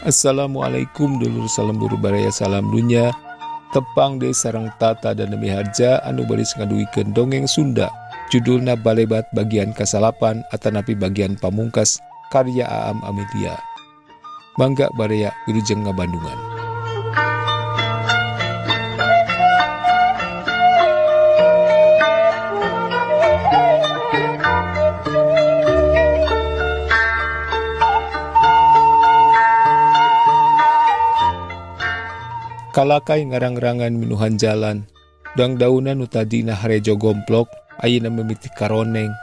Assalamualaikum dulur, salam buru baraya, salam dunya. Tepang deui sareng Tata dan Demi Harja anu baris ngaduikeun dongeng Sunda. Judulna Balebat bagian kasalapan atanapi bagian pamungkas karya Aam Amelia. Mangga baraya wilujeng ngabandungan. Kalakai ngarang-rangan minuhan jalan, dang daunan nu tadina harejo gomplok, ayeuna mimiti karoneng.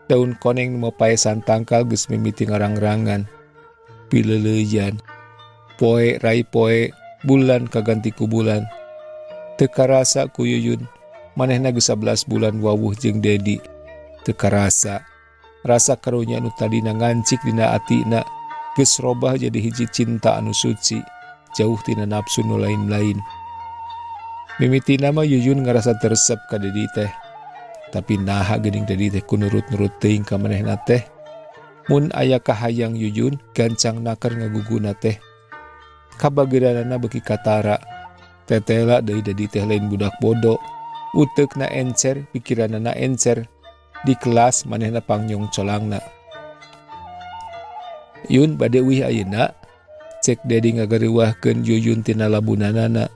Daun koneng nu mapaesan tangkal geus mimiti ngarang-rangan. Pileuleyan, poe rai poe, bulan kaganti ku bulan. Teu karasa ku Yuyun, manehna geus 11 bulan wawuh jeung Dedi. Teu karasa, rasa karunya nu tadina ngancik dina atina geus robah jadi hiji cinta anu suci. Jauh tina nafsu nu lain-lain. Mimitina mah Yuyun ngarasa teresep ka Dedi teh. Tapi naha geuning Dedi teh ku nurut-nurut teuing ka manehna teh. Mun aya kahayang Yuyun gancang naker ngaguguna teh. Kabageranana beuki katara. Tetela deui Dedi teh lain budak bodoh. Uteukna encer, pikiranana encer. Di kelas manehna pangnyong colangna. Yun bade uih ayeuna? Cek Dedi ngagareuwahkeun Yuyun tina labunanana.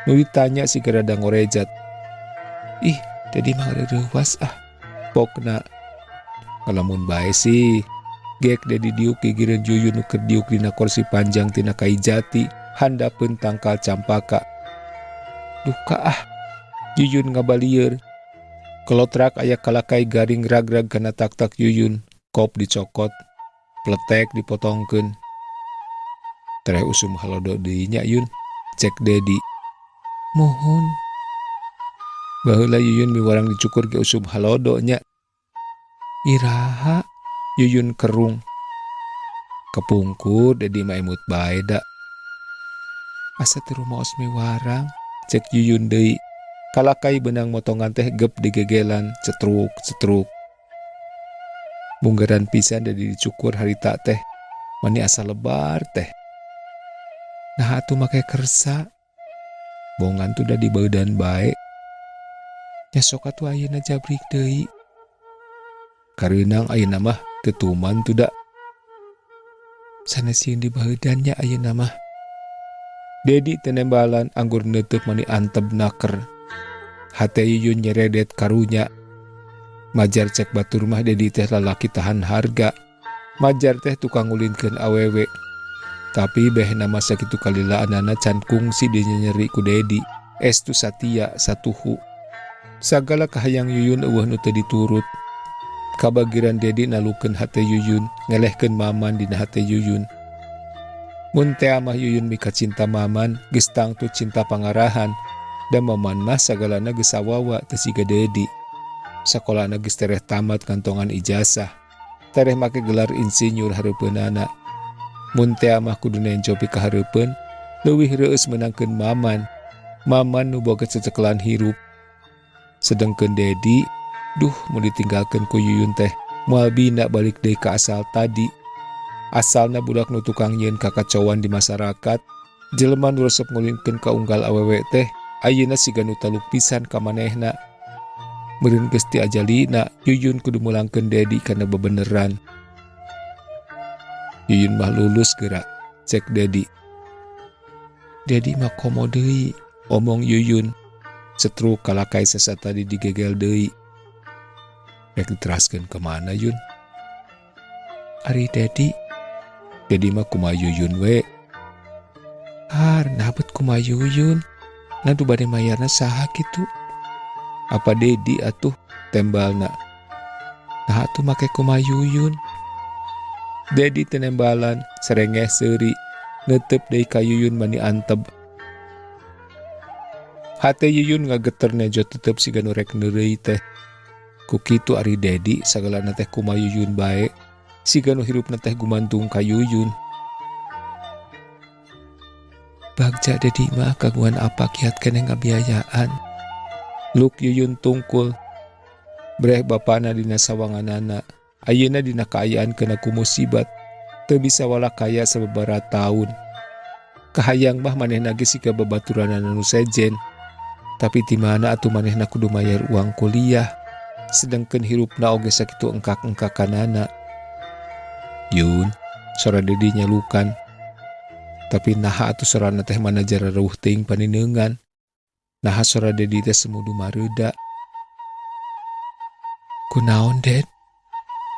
Nu ditanya si gerada ngorejat. Ih, Dedi mah reuwas ah. Pokna. Ngalamun bae sih. Gek Dedi diuk gigireun Yuyun nu keur diuk dina kursi panjang tina kai jati, handapeun tangkal campaka. Duka ah. Yuyun ngabalieur. Kelotrak aya kalakai garing ragrag kana tak-tak Yuyun, kop dicokot, pletek dipotongkeun. Tereh usum halodo deui nya Yun, cek Dedi. Mohon. Baheula Yuyun miwarang dicukur ge usum halodo nya. Iraha Yuyun kerung. Kepungkur Dedi mah emut bae da. Asa teu rumaos miwarang, cek Yuyun deui. Kalakai benang motongan teh gep digegelan, cetruk cetruk. Munggaran pisan Dedi dicukur harita teh, mani asa lebar teh. Nah atuh make kersa. Bongan tuh da dibeudan bae. Nya sok atuh ayeuna jabrik deui. Kareunang ayeuna mah teu tuman tuh da. Sanes sieun dibeudan nya ayeuna mah. Dedi teu nembalan anggur neuteuk mani anteb naker. Hate Yuyun nyeredet karunya. Majar cek batur mah Dedi teh lalaki tahan harga. Majar teh tukang ngulinkeun awewe. Tapi behna masa kitu kalilaanana can kungsi dinyeri ku Dedi. Estu satia satuhu. Sagala kahayang Yuyun eueuh nu teu diturut. Kabagiran Dedi nalukeun hate Yuyun, ngelehkeun Maman dina hate Yuyun. Mun teh mah Yuyun mika cinta Maman, geus tangtu cinta pangarahan. Da Maman mah sagalana geus sawawa teu siga Dedi. Sakolana geus tereh tamat kantongan ijazah. Tereh make gelar insinyur hareupeunana. Mun teh mah kudu nenjo pikahareupeun, leuwih reueus meunangkeun Maman. Maman nu boga cecekelan hirup. Sedengkeun Dedi, duh mun ditinggalkeun ku Yuyun teh, moal bina balik deui ka asal tadi. Asalna budak nu tukang nyieun kakacauan di masyarakat, jelema nu resep ngulinkeun ka unggal awewe teh, ayeuna siga nu taluk pisan ka manehna. Meureun geus ti ajalina, Yuyun kudu mulangkeun Dedi kana bebeneran. Yuyun mah lulus geura, cek Dedi. Dedi mah komo deui, omong Yuyun. Setruk kalakai sesa tadi digegel deui. Rek diteraskeun ka mana Yun? Ari Dedi. Dedi mah kumaha Yuyun we. Har, nabet kumaha Yuyun. Nah du bade mayarna saha kitu? Apa Dedi atuh tembalna? Nah atuh make kumaha Yuyun. Dedi tenembalan, serengeh seuri, netep deui ka Yuyun mani anteb. Hate Yuyun ngageter nejo tetep siga nu rek neureuy teh. Ku kitu ari Dedi sagalana teh kumaha Yuyun bae, siga nu hirupna teh gumantung ka Yuyun. Bagja Dedi mah kagungan apa kiat keneh ngabiayaan. Luk Yuyun tungkul. Breh bapana dina sawanganana. Ayeuna dina kaayaan kena ku musibat. Teu bisa walakaya sababaraha taun. Kahayang mah manehna ge siga babaturanana nu sejen. Tapi di mana atuh manehna kudu mayar uang kuliah, sedengkeun hirupna oge sakitu engkak-engkakanana. Yun, sora Dedi nyalukan. Tapi naha atuh sorana teh mana jara reuh teuing panineungan. Naha sora Dedi teh semudu mareuda. Kunaon, Ded?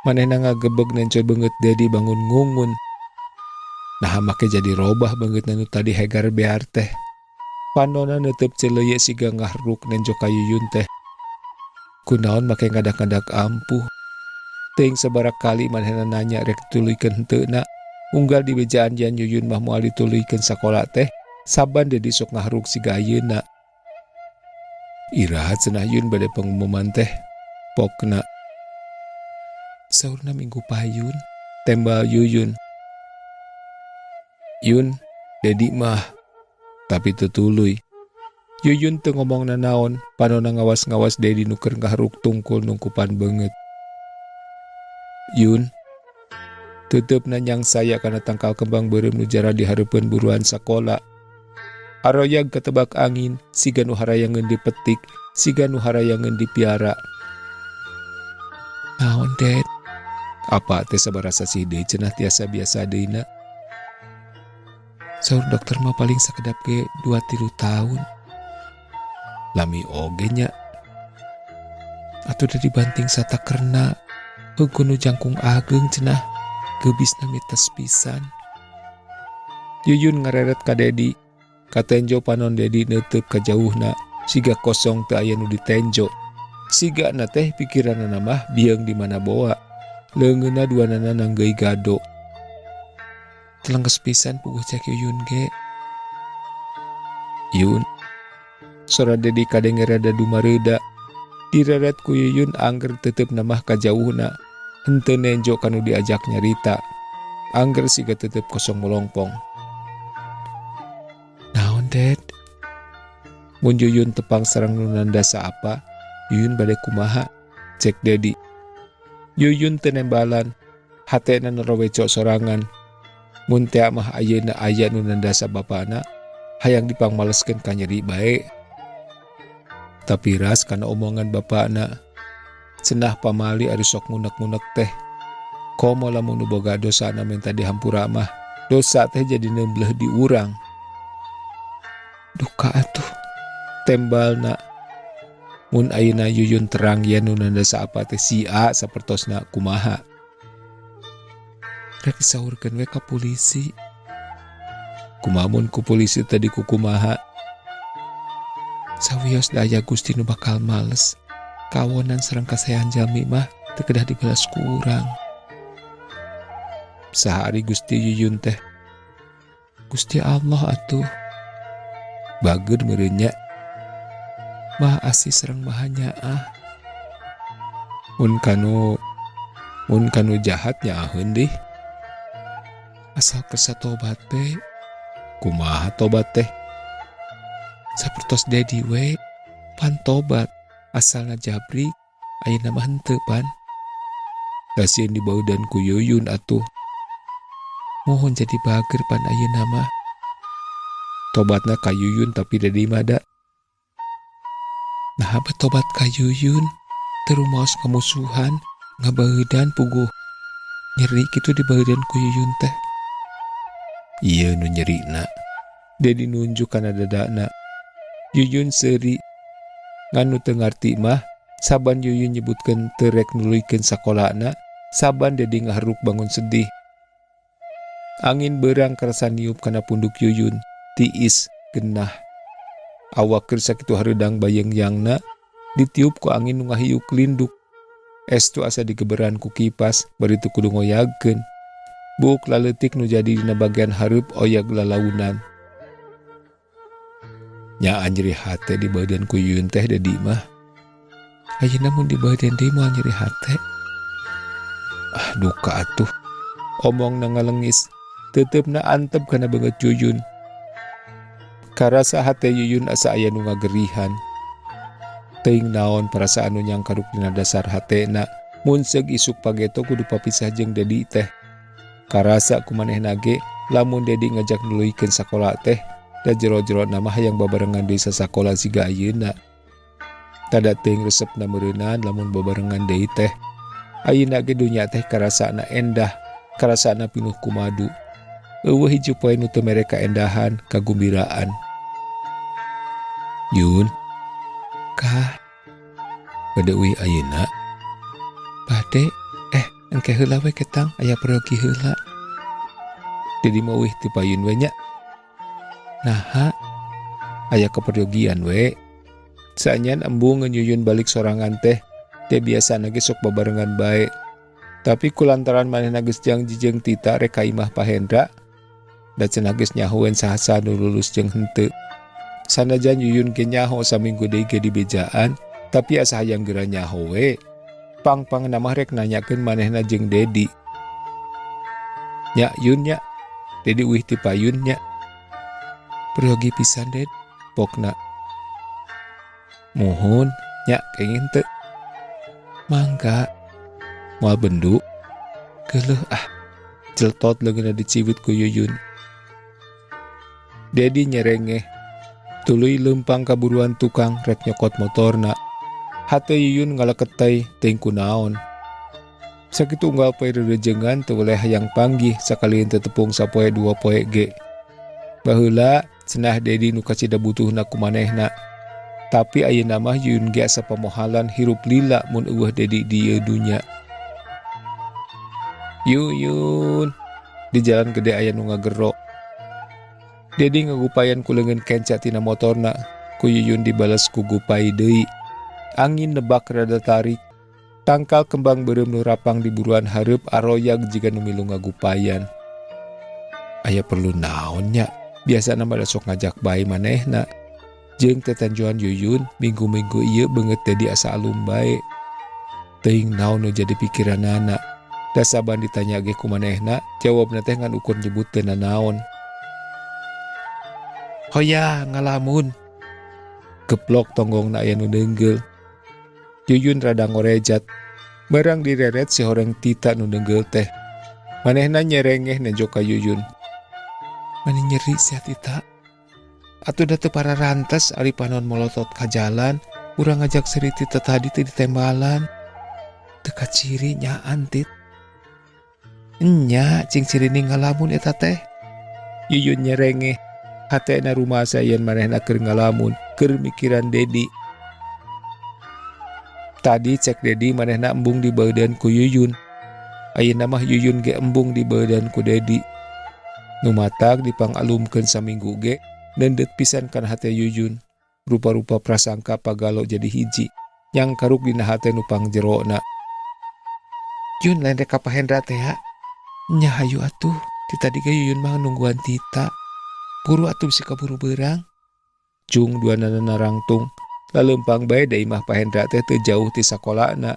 Manehna ngagebeg nenco beungeut Dedi bangun ngungun. Naha make jadi robah beungeutna nu tadi hegar bear teh. Panona neuteub ceuleuye siga ngahruk nenjo ka Yuyun teh. Kunaon make ngadak-ngadak ampuh. Teuing sabaraha kali manehna nanya rek dituluykeun henteuna. Unggal dibejaan jan Yuyun mah moal dituluykeun sakola teh, saban Dedi sok ngahruk siga ayeuna. Iraha cenah Yun bade pengumuman teh. Pokna. Saurna minggu payun, tembal Yuyun. Yun, Dedi mah tapi teu tuluy. Yuyun teu ngomong nanaon, panona ngawas-ngawas Dedi nu keur ngaharuk tungkul nungkupan beungeut. Yun, teuteupna nyangsaya kana tangkal kembang beureum nu jara di hareupeun buruan sakola. Aroyag katebak angin, siga nu harayangeun dipetik, siga nu harayangeun dipiara. Naon, Ded? Apa teh sabaraha sasih deui cenah tiasa biasa deuna? Saur dokter mah paling sakedap ge 2-3 tahun. Lami oge nya. Atuh da dibanting satakerna. Heuh nu jangkung ageng cenah. Geubisna mites pisan. Yuyun ngareret ka Dedi. Katenjo panon Dedi neuteub ka jauhna. Siga kosong teu aya nu ditenjo. Siga na teh pikiranana mah bieung di mana boa. Leungeunna duanana nanggeuy gado. Telengges pisan puguh cek Yuyun ge. Yun, sora Dedi kadenge rada dumareuda. Direret ku Yuyun angger tetep namah kajauhna. Henteu nenjo kanu diajak nyarita. Angger siga tetep kosong melongpong. Naon, Ded? Mun Yuyun tepang sareng nu nandasa apa, Yuyun bade kumaha? Cek Dedi. Yuyun teu nembalan. Hatena noroweco sorangan. Mun tea mah ayeuna aya nu nandasa bapana, hayang dipangmaleskeun ka nyeri bae. Tapi ras kana omongan bapana, cenah pamali ari sok ngunek-ngunek teh. Komo lamun nu boga dosana minta dihampura mah, dosa teh jadi nembleh di urang. Duka atuh, tembalna. Mun ayeuna Yuyun terang yen nu nandasa apa teh si A sapertosna kumaha. Rek disaurkeun we ka polisi. Kumamun ku polisi tadi kukumaha. Sawios da aya Gusti nu bakal males. Kawonan sareng kasaean jalmi mah teu kedah dibalas ku urang. Saha ari Gusti Yuyun teh? Gusti Allah atuh. Bager meureun nya. Maha asih sareng maha nyaah. Mun kanu jahat nyaaheun deh. Asal kersa tobat be. Kumaha tobat teh? Sapertos Dedi we, pan tobat. Asalna jabrik, ayeuna mah henteu pan. Kasieun dibaudan ku Yuyun atuh. Mohon jadi bager pan ayeuna mah. Tobatna ka Yuyun tapi Dedi mah da. Nah, tobat ka Yuyun, teu rumaos kamusuhan, ngabeudan puguh. Nyeri kitu dibeudan ku Yuyun teh. Ieu nu nyerina. Dedi nunjuk kana dadana. Yuyun seuri. Ngan nu teu ngarti mah, saban Yuyun nyebutkeun teu rek nuluykeun sakolana, saban Dedi ngaharuk bangun sedih. Angin beurang karasa niup kana punduk Yuyun, tiis, genah. Awak keur sakitu hareudang bayeung-yangna, ditiup ku angin nu ngahiuk linduk. Estu asa digeberan ku kipas, bari teu kudu ngoyagkeun. Buuk laleutik nu jadi dina bagian hareup oyag lalaunan. Nyaan nyeri hate di badan ku Yuyun teh Dedi mah. Ayeuna mun di badan deui moal nyeri hate. Ah, duka atuh. Omongna ngalengis, teuteupna antep kana beungeut Yuyun. Karasa hate Yuyun asa aya nu ngagerihan. Teuing naon perasaan nu nyangkaruk dina dasar hatena, mun seug isuk pageto kudu papisah jeung Dedi teh. Karasa ku manehna ge lamun Dedi ngajak nuluykeun sakola teh da jero-jerona mah hayang babarengan deui sasakola siga ayeuna. Tada teuing resepna meureunan lamun babarengan deui teh. Ayeuna ge dunya teh karasana endah, karasana pinuh ku madu. Euweuh hiji poe nu teu mere kaendahan, kagumbiraan. Yun, kah? Bade uih ayeuna? Bade, engke heula we ketang aya peryogi heula. Dedi mah uih ti payun we nya. Naha? Aya keperyogian we. Saenyan embung ngeun Yuyun balik sorangan teh, teh biasana ge sok babarengan bae. Tapi kulantaran manehna geus janji jeung Tita rek ka imah Pa Hendra, da cenah geus nyahoeun saha-saha nu lulus jeung henteu. Sanajan Yuyun ge nyaho saminggu deui ge dibejaan, tapi asa hayang geura nyaho we. Pang-pangna mah rek nanyakeun manehna jeung Dedi. Nya Yun nya, Dedi uih ti payun nya. Peryogi pisan Ded, pokna. Muhun, nya kenging teu. Mangga. Moal bendu. Geuleuh ah. Jeltot leungeunna diciwit ku Yuyun. Dedi nyerengeh. Tuluy leumpang kaburuan tukang rek nyokot motorna. Hate Yuyun ngaleketei teuing kunaon. Sakitu unggal poe rerejengan teu weleh hayang panggih sakalieun teu tepung sapoe dua poe ge. Baheula cenah Dedi nu kacida butuhna ku manehna. Tapi ayeuna mah Yuyun ge asa pamohalan hirup lila mun euweuh Dedi di ieu dunya. Yuyun, di jalan gede aya nu ngagero. Dedi ngagupayan ku leungeun kenca tina motorna, ku Yuyun dibales ku gupai deui. Angin nebak rada tarik. Tangkal kembang beureum nu rapang di buruan hareup aroyag jiga nu milu ngagupayan. Aya perlu naon nya? Biasana mah da sok ngajak bae manehna. Jeung tetanjuan Yuyun, minggu-minggu ieu beungeut Dedi asa alum bae. Teuing naon nu jadi pikiranana. Da saban ditanya ge ku manehna, jawabna teh ngan ukur nyebut teu nanaon. Hoya ngalamun. Geplok tonggongna aya nu neunggeul. Yuyun rada ngorejat. Barang direret si horeng Tita nu neunggeul teh. Manehna nyerengeh nejo ka Yuyun. Mani nyeri sia Tita. Atuh da teu pararantes ari panon molotot ka jalan, urang ngajak seuri Tita tadi teh ditembalan. Teu kaciri nyaan Tit. Enya cing cirining ngalamun eta teh. Yuyun nyerengeh. Hatena rumasa yen manehna keur ngalamun, keur mikiran Dedi. Tadi cek Dedi manehna embung dibeudeun ku Yuyun. Ayeuna mah Yuyun ge embung dibeudeun ku Dedi. Nu matak dipangalumkeun saminggu ge neundeut pisan kana hate Yuyun. Rupa-rupa prasangka pagalo jadi hiji, nyangkaruk dina hate nu pangjerona. Yun lain rek ka Pa Hendra teh ha? Nya hayu atuh, ti tadi ge Yuyun mah nungguan Tita. Buru atuh bisi kaburu beurang. Jung duanana narangtung, laleumpang bae da imah Pa Hendra teh teu jauh ti sakolana.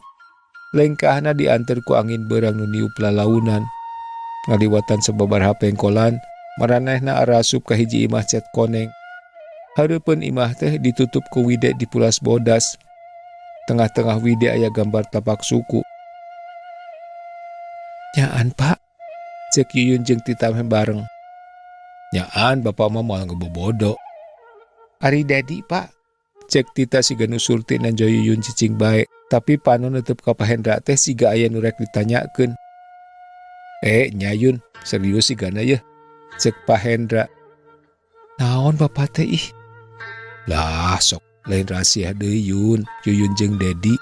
Lengkahna dianteur ku angin beurang nu niup lalaunan. Ngaliwatan sababaraha pengkolan, maranehna arasup ka hiji imah cet koneng. Hareupeun imah teh ditutup ku wide dipulas bodas. Tengah-tengah wide aya gambar tapak suku. Nyaan Pak, cek Yuyun jeung Tita meh bareng. Nyaan bapak mah moal ngebobodo. Ari Dedi Pak, cek Tita siga nu surti nanjo Yuyun cicing bae, tapi panon neuteub ka Pa Hendra teh siga aya nu rek ditanyakeun. Nya Yun, serius sigana yeuh, cek Pa Hendra. Naon bapak teh ih? Lah sok lain rahasia deui Yun, Yuyun jeung Dedi.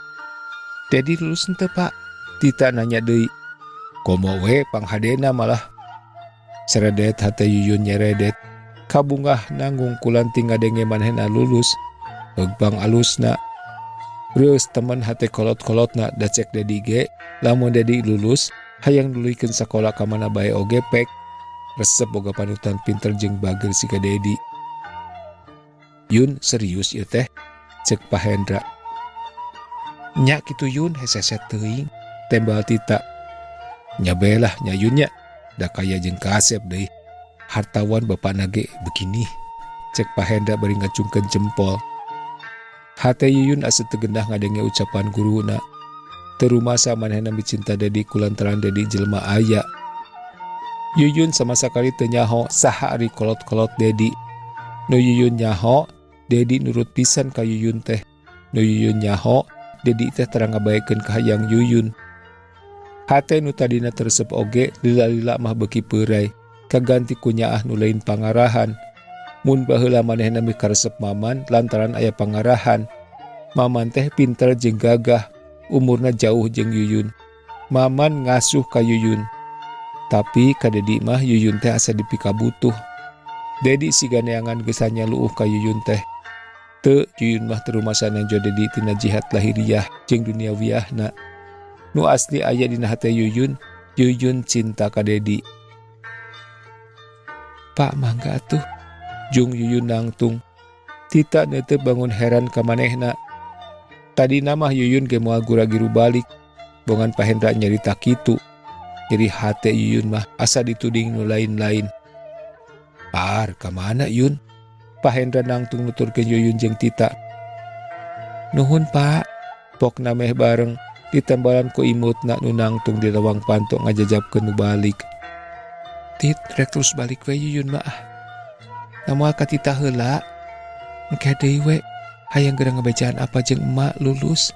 Dedi lulus henteu Pak? Tita nanya deui. Komo we panghadena malah. Seredet hate Yuyun nyeredet. Kabungah nangungkulan ti ngadenge manehna lulus. Heugbang alusna. Reus temen hate kolot-kolotna da cek Dedi ge, lamun Dedi lulus, hayang nuluykeun sakola ka mana bae oge pek. Resep boga panutan pinter jeung bager siga Dedi. Yun serius ieu teh? Cek Pa Hendra. Nya kitu Yun hesese teuing, tembal Tita. Nya bae lah nya Yun nya, da kaya jeung kasep deui. Hartawan bapana ge begini, cek Pa Hendra bari ngacungkeun jempol. Hate Yuyun asa teu genah ngadenge ucapan guruna. Teu rumasa manehna micinta Dedi kulantaran Dedi jelema aya. Yuyun sama sakali teu nyaho saha ari kolot-kolot Dedi. Nu Yuyun nyaho, Dedi nurut pisan ka Yuyun teh. Nu Yuyun nyaho, Dedi teh terang ngabaekeun ka hayang Yuyun. Hate nu tadina teu resep oge lila-lila mah beuki peuray, kaganti ku nyaah nu lain pangarahan. Mun baheula manehna mikaresep Maman lantaran aya pangarahan. Maman teh pinter jeung gagah, umurna jauh jeung Yuyun. Maman ngasuh ka Yuyun. Tapi ka Dedi mah Yuyun teh asa dipikabutuh. Dedi siga neangan geus luuh ka Yuyun teh. Teu, Yuyun mah teu rumasa nejo Dedi tina jihad lahiriah jeung duniawiahna. Nu asli aya dina hate Yuyun, Yuyun cinta ka Dedi. Pak mangga atuh, jung Yuyun nangtung. Tita neuteup bangun heran ka manehna. Tadina mah Yuyun ge moal gura-giru balik. Bongan Pak Hendra nyarita kitu. Nyeri hate Yuyun mah asa dituding nu lain-lain. Par, ka mana Yun? Pak Hendra nangtung nuturkeun Yuyun jeung Tita. Nuhun Pak, pokna meh bareng ditembalan ku imutna nu nangtung di lawang panto ngajajabkeun nu balik. Tit, rek terus balik we Yuyun mah ah. Namoal ka Tita heula. Engke deui we, hayang geura ngabejaan apa jeung emak lulus.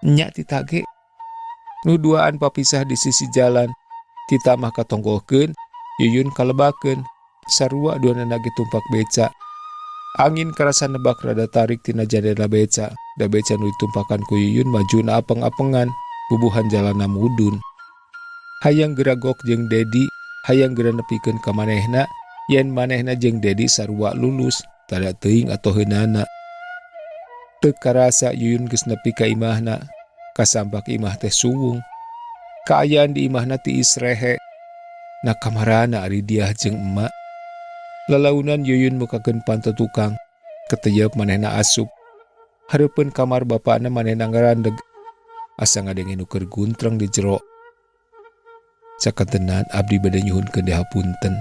Nya Tita ge. Nu duaan papisah di sisi jalan. Tita mah katonggohkeun, Yuyun kalebakeun. Sarua duanana ge tumpak beca. Angin karasa nebak rada tarik tina jadena beca. Da beca nu ditumpakan ku Yuyun majuna apeng-apengan, bubuhan jalana mudun. Hayang geragok jeung Dedi, hayang geura nepikeun ka manehna, yen manehna jeung Dedi sarua lulus, tada teuing atau heunana. Teu karasa Yuyun geus nepi ka imahna. Kasampak imah teh suwung. Kaayaan di imahna tiis rehe. Na kamarana ari diah jeung emak. Lalaunan Yuyun mukakeun panto tukang. Keteyep manehna asup. Hareupeun kamar bapakna manehna ngarandeg. Asa ngadenge nu keur guntreng di jero. Sakantenan abdi bade nyuhunkeun dihapunten.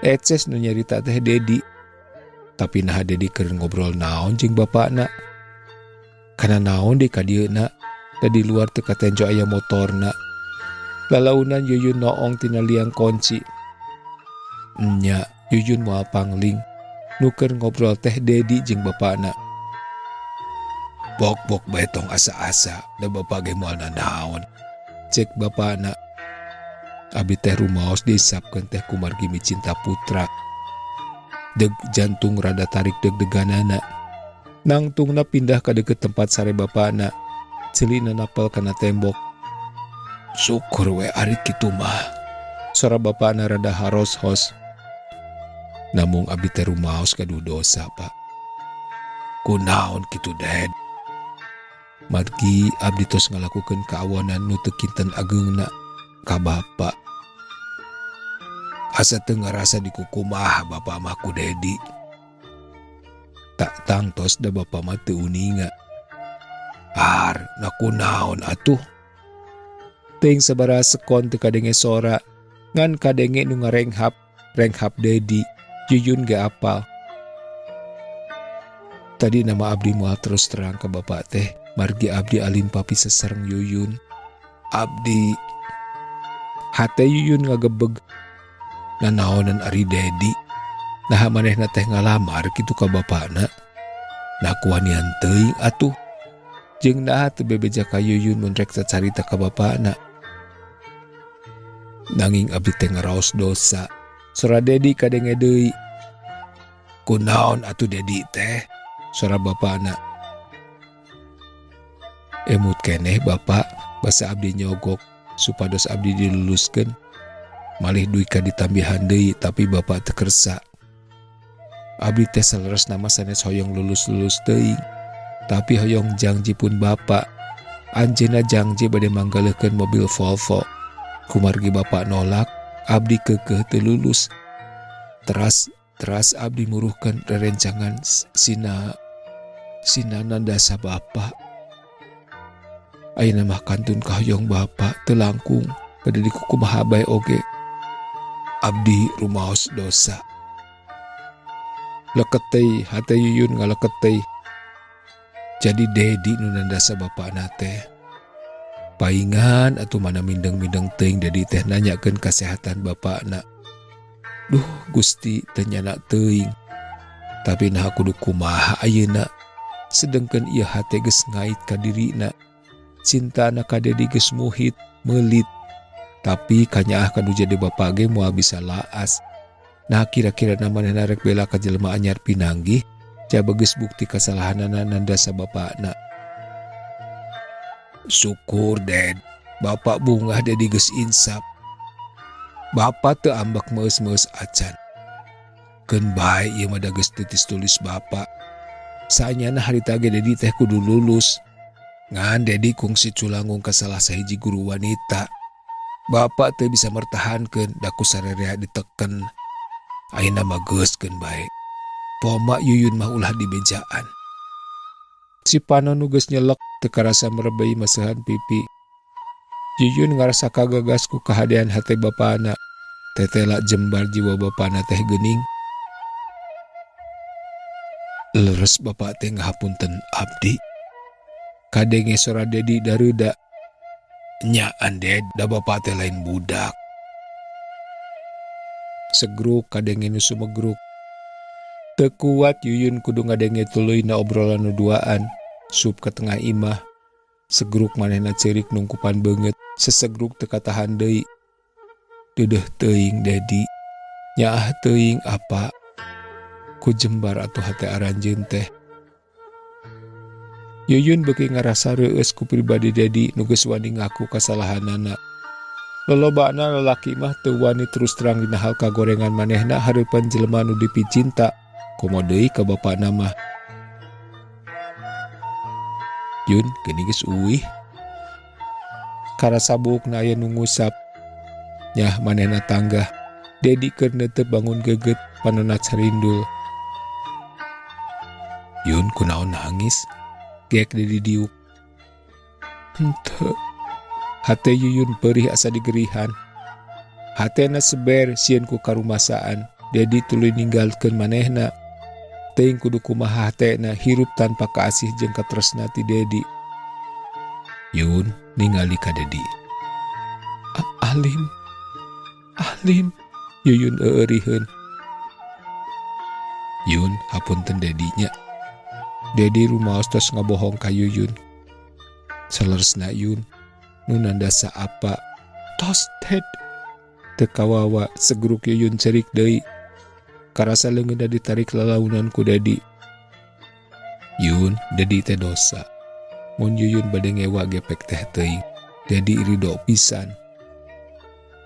Eces nu nyarita teh Dedi. Tapi naha Dedi keur ngobrol naon jeung bapakna? Kana naon deui ka dieuna? Da di luar teu katenjo aya motorna. Lalaunan Yuyun noong tina liang kunci. Nya, Yuyun moal pangling. Nu keur ngobrol teh Dedi jeung bapakna. Bok-bok bae tong asa-asa, da bapak ge moal nanaon. Cek bapakna. Abi teh rumaos diisapkeun teh kumargi micinta putra. Deg jantung rada tarik deg-deganana. Nangtungna pindah ka deukeut tempat sare bapakna. Celina napel kana tembok. Syukur we ari kitu mah. Sora bapakna rada haros-hos. Namung abdi teh rumaos gaduh dosa, Pak. Kunaon kitu, Ded? Margi abdi tos ngalakukeun kaawanan nu teu kinten ageungna ka bapa. Asa teu ngarasa dikukumah bapa mah ku Dedi. Tak tangtos da bapa mah teu uninga. Ar, na kunaon atuh? Teuing sabaraha sekon teu kadenge sora, ngan kadenge nu ngarenghap, renghap Dedi. Yuyun ge apal. Tadi nama abdi moal terus terang ka bapak teh, margi abdi alim papi sesareng Yuyun. Abdi hate Yuyun ngagebeg. Nanaonan ari Dedi. Naha manehna teh ngalamar kitu ka bapakna. Na kuanian teuing atuh. Jeung naha teu bebeja ka Yuyun mun rek cacarita ka bapakna. Nanging abdi teh ngaraos dosa. Sora Dedi kadenge deui. Kunaon atuh Dedi teh? Sora bapakna. Emut keneh bapak, basa abdi nyogok supados abdi diluluskeun. Malih duit ka ditambihan deui tapi bapak teu kersa. Abdi teh saleresna mah sanes hoyong lulus-lulus teuing, tapi hoyong jangji pun bapak. Anjeunna jangji bade manggaleuhkeun mobil Volvo. Kumargi bapak nolak, abdi keukeuh teu lulus. Teras abdi muruhkeun rerencangan sina nandasa bapak. Ayeuna mah kantun kahoyong bapak teu langkung bade dikukumaha bae oge. Abdi rumaos dosa. Leket teh hate Yuyun ngaleket teh. Jadi Dedi nu nandasa bapakna teh. Paingan atuh mana mindeng-mindeng teuing Dedi teh nanyakeun kasehatan bapakna. Duh Gusti teu nyana teuing. Tapi naha kudu kumaha ayeuna? Sedengkeun ieu hate geus ngait ka dirina. Cintana ka Dedi geus muhit, meulit. Tapi kanyaah ka nu jadi bapa ge moal bisa laas. Nah kira-kira manehna rek bela ka jelema anyar pinanggih, jaba geus bukti kasalahanana nandasa bapakna. Syukur Ded, bapak bungah Dedi geus insaf. Bapak teu ambek meus-meus acan. Keun bae ieu mah da geus titis tulis bapak. Saenyana harita ge Dedi teh kudu lulus. Ngan Dedi kungsi culangung ka salah sahiji guru wanita. Bapak teu bisa mertahankeun da ku sarerea diteken. Ayeuna mah geus keun bae. Poma Yuyun mah ulah dibejaan. Si panon nu geus nyelek teu karasa merebei maseuhan pipi. Yuyun ngarasa kagagas ku kahadean hate bapana. Tetela jembar jiwa bapana teh geuning. Leres bapak teh ngahapunten abdi. Kadenge sora Dedi dareuda. Nyaan Ded, da bapak teh lain budak. Segruk kadenge nu sumegruk. Teu kuat Yuyun kudu ngadenge tuluyna obrolan nu duaan. Sup ka tengah imah. Segruk manehna ceurik nungkupan beungeut, sesegruk teu katahan deui. Deudeuh teuing Dedi. Nyaah teuing apa. Ku jembar atuh hate aranjeun teh. Yuyun beuki ngarasa reueus ku pribadi Dedi nu geus wani ngaku kasalahanana. Lolobana lalaki mah teu wani terus terang dina hal kagorengan manehna hareupeun jelema nu dipicinta, komo deui ka bapana mah. Yun, geuning geus uih. Karasa buukna aya nu ngusap. Nyah manehna tanggah. Dedi keur neuteup bangun geget panonna carindul. Yun kunaon nangis? Gek Dedi diuk. Henteu. Hate Yuyun perih asa digerihan. Hatena seber sieun ku karumasaan. Dedi tuluy ninggalkeun manehna. Teuing kudu kumaha hatena hirup tanpa kaasih jeung katresna ti Dedi. Yun ningali ka Dedi. Alim. Alim. Yuyun euriheun. Yun hapunten Dedinya. Dedi rumaos tos ngabohong ka Yuyun. Saleresna Yun nu nandasa apa tos Ted. Teu kawawa segruk Yuyun cerik deui. Karasa leungeunna ditarik lalaunan ku Dedi. Yun, Dedi teh dosa. Mun Yuyun bade ngewa gepek teh teuing. Dedi ridho pisan.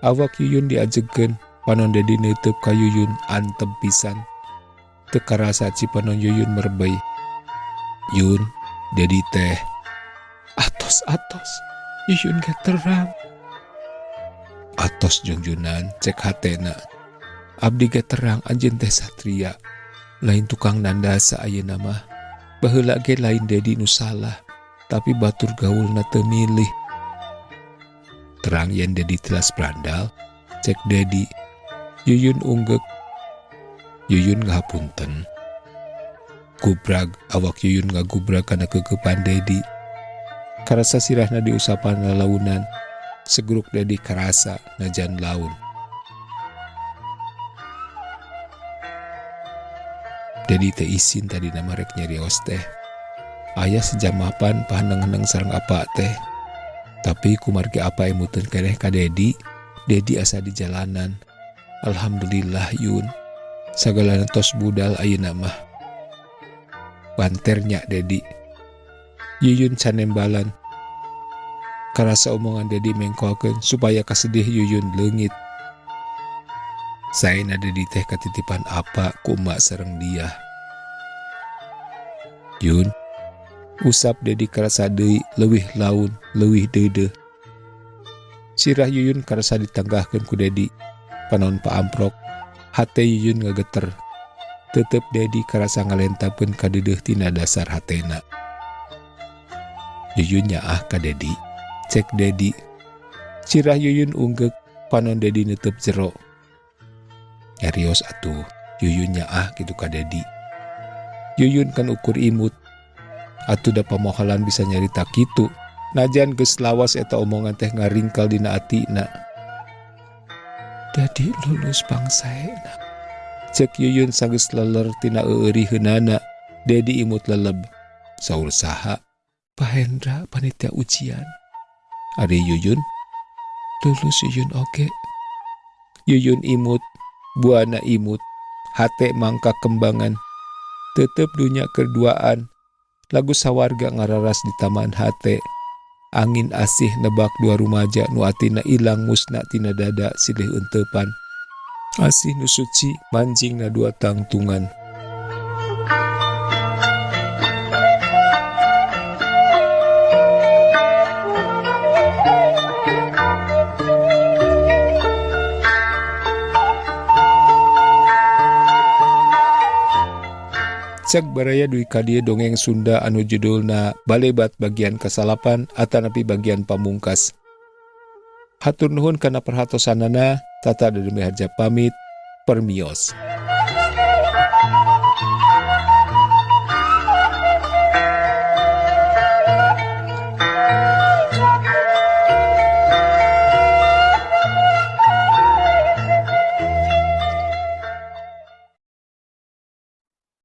Awak Yuyun diajegkeun, panon Dedi neuteub ka Yuyun antep pisan. Teu karasa cipanon Yuyun merebei. Yun, Dedi teh atos-atos. Yuyun ge terang. Atos jungjunan cek hatena. Abdi ge terang anjeun teh satria. Lain tukang nandasa ayeuna mah. Baheula ge lain Dedi nu salah, tapi batur gaulna teu milih. Terang yen Dedi tilas brandal, cek Dedi. Yuyun unggeuk. Yuyun ngahapunten. Gubrag awak Yuyun ngagubrag kana kegepan Dedi. Karasa sirahna diusapan lalaunan. Segruk Dedi karasa najan laun. Dedi teh isin tadi nama rek nyarios teh. Aya sejamapan pahaneng-heneng sareng apa teh. Tapi kumargi apa emuteun keneh ka Dedi, Dedi asa di jalanan. Alhamdulillah Yun. Sagalana tos budal ayeuna mah. Banter nya Dedi. Yuyun canembalan. Karasa omongan Dedi mengkokeun supaya kasedih Yuyun leungit. Saena Dedi teh katitipan apa ku emak sareng dia. Yun, usap Dedi karasa deui leuwih laun, leuwih deudeuh. Sirah Yuyun karasa ditanggahkeun ku Dedi. Panon paamprok, hate Yuyun ngageter. Tetep Dedi karasa ngalentabkeun kadeudeuh tina dasar hatena. Yuyun nyaah ka Dedi, cek Dedi. Sirah Yuyun unggeuk, panon Dedi neuteub jero. Nyarios atuh, Yuyun nyaah kitu ka Dedi. Yuyun kan ukur imut. Atuh da pamohalan bisa nyarita kitu, Najan geus lawas eta omongan teh ngaringkal dina atina. Dedi lulus pangsaena. Cek Yuyun sanggeus leler tina eueuriheunana. Dedi imut leleb. Saur saha? Pak Hendra panitia ujian. Ari Yuyun? Lulus Yuyun oge. Yuyun imut, buana imut, hate mangka kembangan. Tetep dunya keduaan. Lagu sawarga ngararas di taman hate. Angin asih nebak dua rumaja nu atina ilang musna tina dada silih eunteupan. Asih nu suci manjing na dua tangtungan. Cek baraya dugi ka dieu dongeng Sunda anu judulna Balebat bagian kasalapan atanapi bagian pamungkas. Hatur nuhun kana perhatosanana, Tata Dede Miharja pamit, permios.